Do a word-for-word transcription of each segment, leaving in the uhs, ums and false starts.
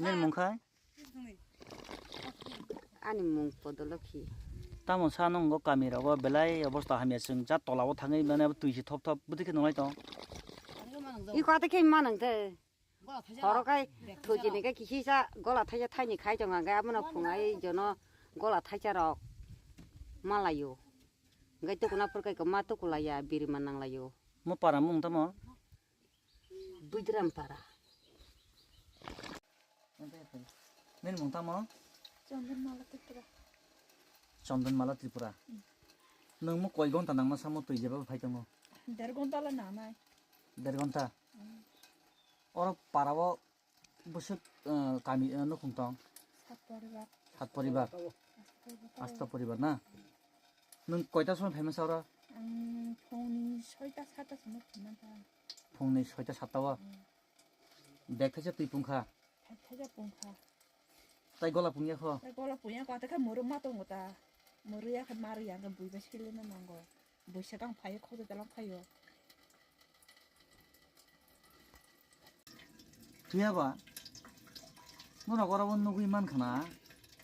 Nini mung khai? Ani mung Podolokhi. Tamo sa nongo kami rogo belai obosta hamya, chwng ja tola o thangwi mane twi se thop thop bwtwi khe nunglai tong. Iko ate khe manang te. Horo kai thuchini kai kisi sa gola thaisa thaini khai tong hwnkhe abono phungai jono gola thaisa rok malaio. Hwnkhe tukuna phurkai ko ma tukulaiya birima nanglaio. Mo para mung tamo? Buidram para. Nini mung tamo? Chandan Mala Tripura. Chandan Mala Tripura. Nung mo koi gonta nangma samo twi jeba phai tongo? Der gonta la nanai. Der gonta. Oro para o bwswk, eh, kami, eh, nukhung tong? Sat poribar. Sat poribar. Asta poribar. Asta poribar na? Nung koita somoi phaima sa oro? Ang phungni soita sata somoi phaima sa. Phungni soita sata o? Bag thaisa twi pungkha? Thaisa pungkha. Tai gola pungya kho? Tai gola pungya kho, tai khe muru ma tongo ta. Muru ya khe mari ya khe bui bai silina nango. Buisa tang phai kho ta lang phaio. Phiya ba, norok oro o nugwi man khana,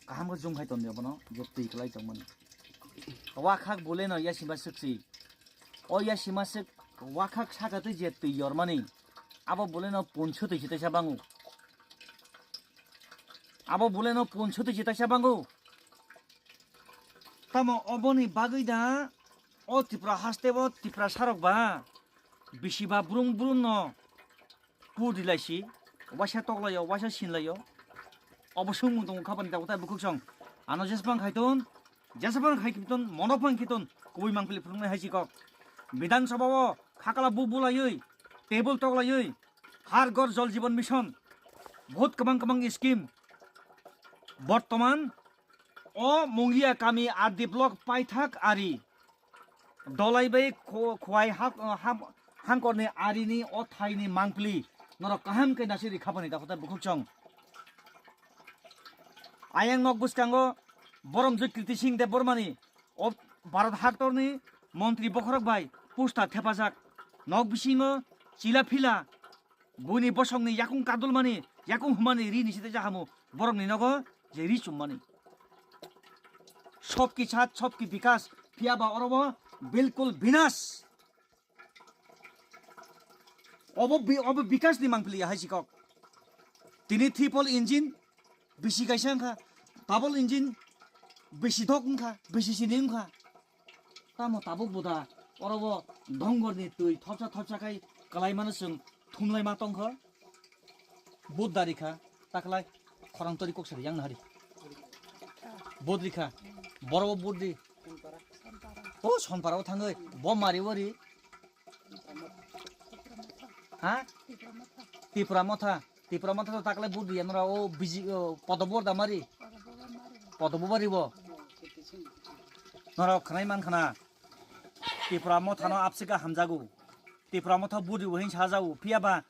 kaham khe jung khai ton di abono, je twi kwlai tongmani. Wakhak bole no yasima swk si. O yasima swk wakhak saka twi je twi yormani, abo bole no punsu twi se teisa bango. Abo bole no punsu twi se teisa bango. Tamo oboni bagwi da o Tripura haste o Tripura sarok ba bisi ba brum brum no pudi lai si, waisa tok lai o, waisa sin lai o. Obo sung mung tongo khapani tabuk tai bukhuk song. Ano jesbang khai ton, jesbang khai ton, mono pang khai ton, kubui mangpili phunuknai hai si kok. Bidhan Sabha o khakla bu bulaiwi, table tok laiwi, Har Ghar Jal Jeevan Mission, bahut kwbang kwbang scheme. Bortoman o Mungia kami R D block paithak ari. Dolai bai kho-, khwai ha-, ha-, hangkorni arini o thaini mangpili norok kaham khe nasi ri khapani dakhotai bukhuk chong. Ayang nok bwskango Boromjwk Kirti Singh Debbarmani o Bharat haktorni montri bokhorok bai poster thepajak. Nok bisingo chila phila Buini bosongni yakung kadulmani, yakung humani ri ni site jahamu, borokni nogo je ri chummani. Sobki chhat, sobki bikas, phiya ba oro bo bilkul binas. Obo bi-, obo bikas ni mangpili ya hai sikok. Tini triple engine, bisi kaisa wngkha, double engine bisi thok wngkha, bisi sini wngkha. Tamo tabuk buda, oro bo dongor ni twi thopsa thopsa khai kwlai mano chwng thumlai ma tongkha. Bud dari kha, taklai khorang tori kok sari yang nahari. Bud ri kha, boro bo bud ri. O Sonpara o thangwi, bo mari o ri. Ha? Tipra Motha. Tipra Motha to taklai bud ri, anora o biji, o, Podobo da mari. Podobo mari bo. Nora khanai man khana. Tipra Motha no absika hamjago. Tipra Motha bud ri bo hin sajago. Phiya ba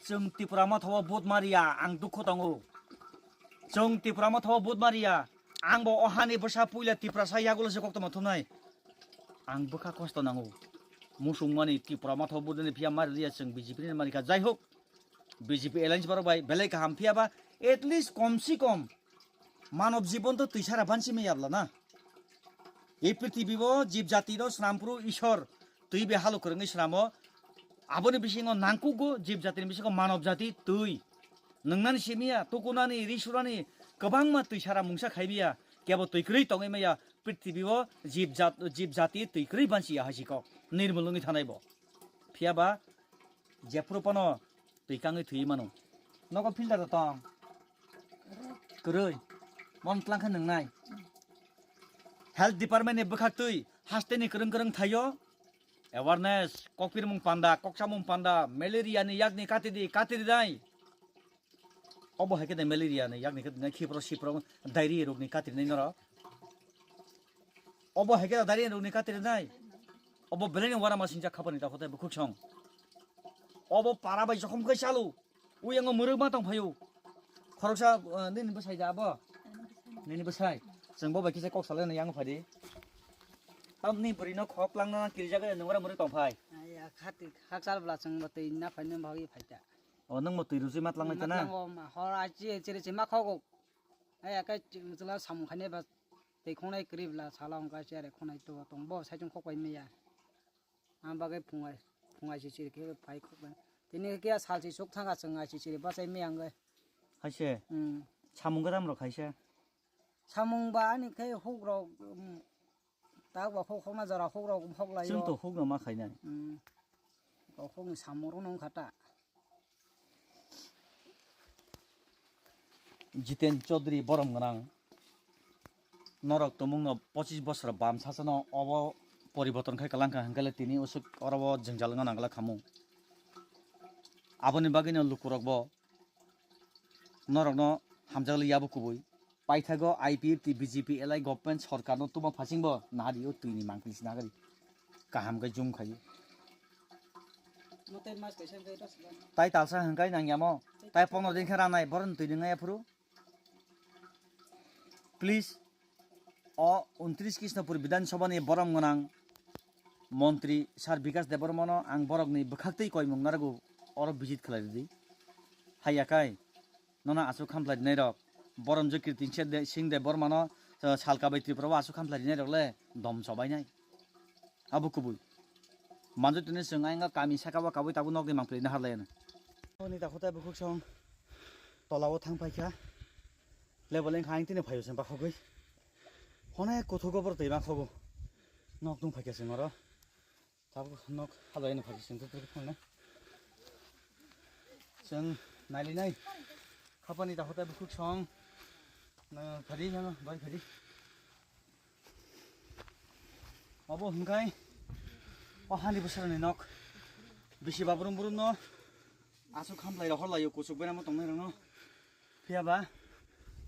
chwng Tipra Motha o bud maria, ang dukhu tongo. Chwng Tipra Motha o bud maria. Ang bo o hani bwsa puila Tiprasa yagulo se koktwma thumnai. Ang bwkha kosto nango. Musung mani Tipra Motha budini phiya mari liya chwng B J P ni mari kha. Jai hok, B J P alliance borok bai belai kaham phiya ba at least kom si kom manob jibon to twi sara bansi me yabla na. E prithibi bo jib jati no swnam phuru Ishwar twi be halo kwrwngwi swnamo. Aboni bisingo nangkukgo jib jatini bisingo manob jati twi. Nwngnani simiya, tukunani, ri surani kwbangma twi sara mungsa khaibiya, kebo twi kwrwi tongwi maya, prithibi o jib jat-, jib jati twi kwrwi bansiya hai si kok. Nirmul wngwi thanai bo. Phiya ba jephuru phano twi kangwi thwi mano. Nogo filter da tong. Kwrwi. Mon tlang khe nwngnai. Health department ni bwkhak twi haste ni kwrwng kwrwng thaio. Awareness, kokpirmung panda, koksamung panda, malaria ni yakni katidi, katidi nai. Obo hai khe de malaria ni yakni katidi nai, khipro sipro, diarrhea rok ni katidi nai norok. Obo hai khe diarrhea rok ni katidi nai. Obo belai ni wara masing jak khapani ta khotai bukhuk song. Obo para bai jokhom khai chalu. Uyango mwrwk ma tong phaio. Khoroksa, eh, nini bwsai da abo? Nini bwsai. Chwng bo bai kisa kok salai na yang phadi. Tamni bwrwi no khok lang na kiljak ya nungra mwrwk tong phai. Ai, ya, khati, hakchal bla chwng bo twi na phai nang bagwi phai ta. O, nwng bo twi rwjwi ma tlang nai ta na? Matlango ma, hor a chi, chiri chi ma khogo. Ai, akai chwla samung khainai ba tei khongnai kwrwi bla sala hwnka chiyare khongnai to tong bo saichung khok pai maya. Ang bagwi phungai, phungai si chiri khe phai khok bai. Tini khe sal si suk thanga chwng ai si chiri bachai maya ang gai. Hai se? Hmm. Samung gadam rok hai se? Samung ba ani khe huk rok, um, tak ba huk hokna jora huk rok hok lai. Chwng to huk no ma khainai. Hmm. Huk ni samung rok nung kha ta. Jiten Chaudhary borom gwnang. Norok tumungno pochis bosor bam sasano obo poriborton khai kalang kha hwnkhe le tini usuk oro o jwngjal wngna nangla khamung. Aboni bagwino lukurokbo norokno hamjakli yabo kubui. Paithago I P F T B J P L I government sorkarno tuma phasingbo nahari o twini mangpili sinagari. Kaham khe jum khayo. Tai talsa hwnkhai nangyamo. Tai pondro din khe ranai boroni twi nwngnai aphuru. Please, o untris Krishnapur Bidhan Sabha ni borom gwnang montri Sir Bikash Debbarmano ang borokni bwkhaktwi koimung narwgo oro visit khlai rwdi. Haiya kai, nono aswk khamplai rwnairok, borom je Kirti Singh De-, Singh Debbarmano, uh, salka bai Tripura o aswk khamplai rwnairok le dom chobainai. Abo kubui. Manjui tini chwng ayang kami saka o kabui tabuk nokni mangpili na harlai ano. Oni takhuk tai bukhuk song tola o thang paikha. Leveling kha ang tini phaio chwng bakhogwi. Hone kuthuk o boro twi bakhogwi. Nok dung phaikha chwng oro. Tabuk nok halai no phaikha chwng tutur phone. Chwng naili nai. Khapani takhuk tai bukhuk song. Na phadi ano bai phadi. Obo hwnkhai o hani bwsarokni nok. Bisi babrum brum no aswk khamlai rok horlai o kuchuk beramo tongnai rokno. Phiya ba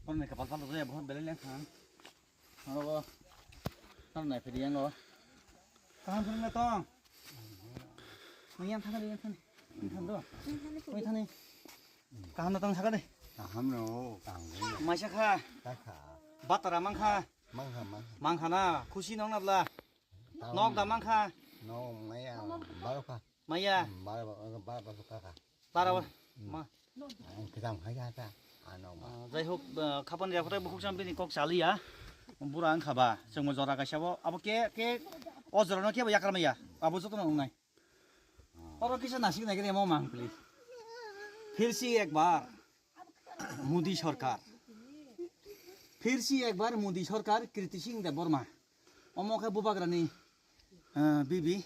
borokni kapal phalto jaya bo belai leng thang. Oro bo nang nai phidi yango. Kaham phwrwng na tong. Nang yang thang, yang thang. Yang thang do. Yang thang do. Kaham na tong sakha de. Kaham no, kaham no. Maisa kha. Kakha. Batara mangkha. Mangkha, mangkha. Mangkha na, khusi nong na bla. Tao. Nok da mangkha. No, maya, baro kha. Maya. Hmm, baro, baro, baro, baro kha kha. Baro, hmm. Ma. Ang kitam khai kha ta. Ano ma. Ah, jai hok, ah, khapan ya khotai bukhuk sam bini kok chaliya. Bura ang khaba, chwngmo jora kaisa bo. Abo ke, ke, o jora no ke bo yakar maya. Abo joto no nai. Oro kisa nasik nai kene mo mang pli. Phir si ek bar Modi sarkar. Phir si ek bar Modi sarkar, Kriti Singh Debbarma. Omo khe bubagrani, ah, bibi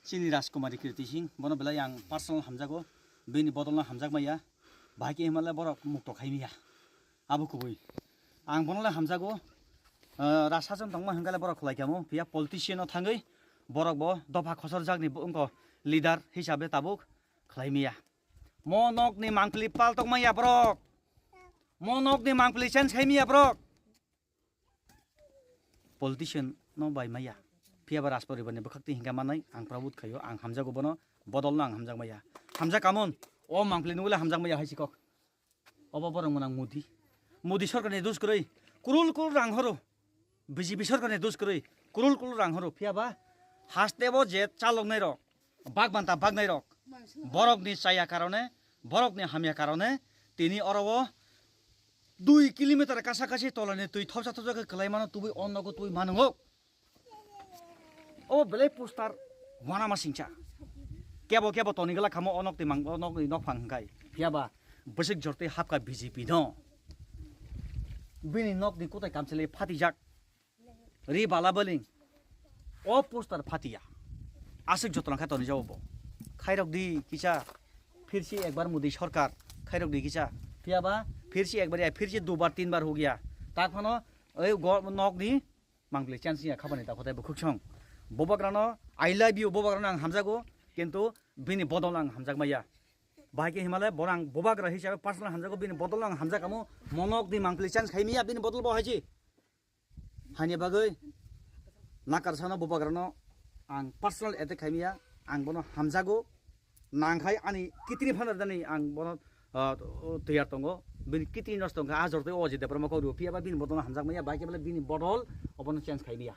chini Rajkumari Kriti Singh. Bono belai ang personal hamjago. Bini bodolno hamjak maya. Bahai khe himale borok mukto khai maya. Abo kubui. Ang bono le hamjago. Ah, rasa chwng tongma hwnkhe le borok khlai kamo. Phiya politician no thangwi borok bo dopha khosor jakni bo wngkho leader hisabe tabuk khlai maya. Mo nokni mangpili paltok maya borok. Mo nokni mangpili change khai maya borok. Politician no bai maya. Phiya ba Rajparibar ni bwkhak twi hingka manai ang prabut khaio ang hamjago bono bodol no ang hamjak maya. Hamjak kamon o mangpili nugule hamjak maya hai sikok. Obo borok mwnang Modi. Modi sarkar ni dus kwrwi. Kurul kurul rang horo. B J P sarkar ni dus kwrwi. Kurul kurul rang horo. Phiya ba haste bo je chalok nai rok. Bak banta bak nai rok. Borok ni chaya karone, borok ni hamya karone, tini oro o dui kilometer kasa kasi tola ni twi thopsa thopsa khe kwlai mano tubui o nogo tubui manungo. O belai poster wana ma singcha. Kebo kebo toni gala khamo o nok ti mang, o nok ni nok phang hwnkhe. Phiya ba bwswk jortwi hapkha B J P no. Bini nok ni kwtai kamchwlwi phatijak. Ri bala baling. O poster phatiya. Aswk jotono khe toni jabo bo. Khairok di kisa. Phir si ekbar Modi sarkar. Khairok di kisa. Phiya ba phir si ekbar ya, phir si dubar tinbar ho gaya. Tak phano ei go nok ni Mangpili chance ya khabani ta khotai bukhuk song. Bobagrano, I love you, bobagrano ang hamjago, kintu bini bodol ang hamjak maya. Bahai khe himale borang bobagra hisabe personal hamjago, bini bodol ang hamjak amo, monok di mangpili chance khai maya, bini bodol bo haji. Hani bagwi nakar sano bobagrano ang personal attack khai maya, ang bono hamjago. Nangkhai ani kitini phano dani ang bono, ah, tiyar tongo. Bini kitini nosto wngkha, ah, jortwi o Ajit Debbarma kok rio. Phiya ba bini bodol no hamjak maya, bai khe bele bini bodol obono change khai maya.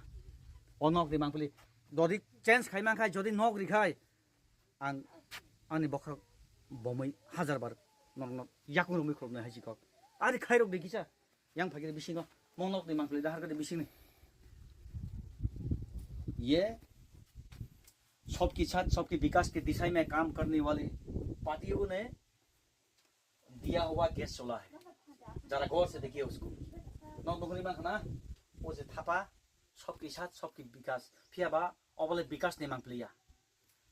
O nok ri mangpili. Jodi change khai mankhai, jodi nok rikhai, ang ani bokhorok Bomwi hajar bar nok nok yakung romwi khulumnai hai si kok. Ari khairok de kisa. Yang phagiri bisingo. Mong nok ni mangpili dahar kade bisingni. Ye सबके साथ सबके विकास के दिशा में काम करने वाले पार्टियों ने दिया हुआ गैस चूल्हा है। जरा गौर से देखिए उसको। Nok nukuni mangkhana, o je thapa, सबके साथ सबके विकास. Phiya ba, obole Vikas ni mangpili ya.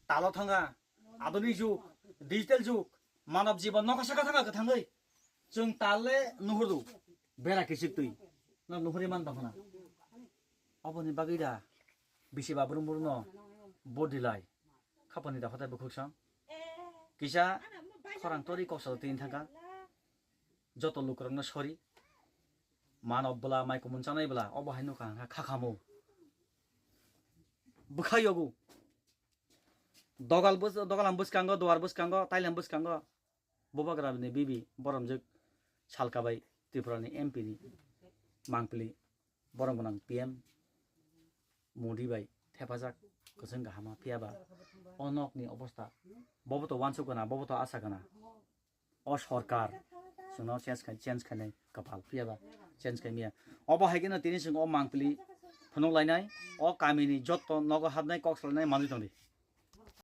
Talo thanga, adoni jug, digital jug, manav jibon noka saka thanga kwthangwi. Chwng talle nuhurdu, bera kichik twi. Nok nuhuri man tongkhana. Oboni bagwi da, bisi ba brum brum no, body lai. Khapani da hotai bukhuk sam. Kisa, khorang tori kok salo tin thangka. Joto lukurokno sorry. Mano bwla, mai kumun chanai bwla, obo hai nukha kha, kha khamo. Bwkha yogo. Dogal bus-, dogalam bwskango, duar bwskango, tailam bwskango. Bubagra ni bibi, boromjwk salka bai Tripura ni M P ni mangpili, borom gwnang P M Modi bai thepajak, kwchwng kahama phiya ba o nok ni obostha, bobo to wansuk gana, bobo to asa gana. O sorkar chwngno change khai, change khainai kwpal, phiya ba change khai miya. Obo hai kheno tini chwng o mangpili phunuk lainai, o kami ni jotto nogo hapnai, kok salainai manwi tongdi.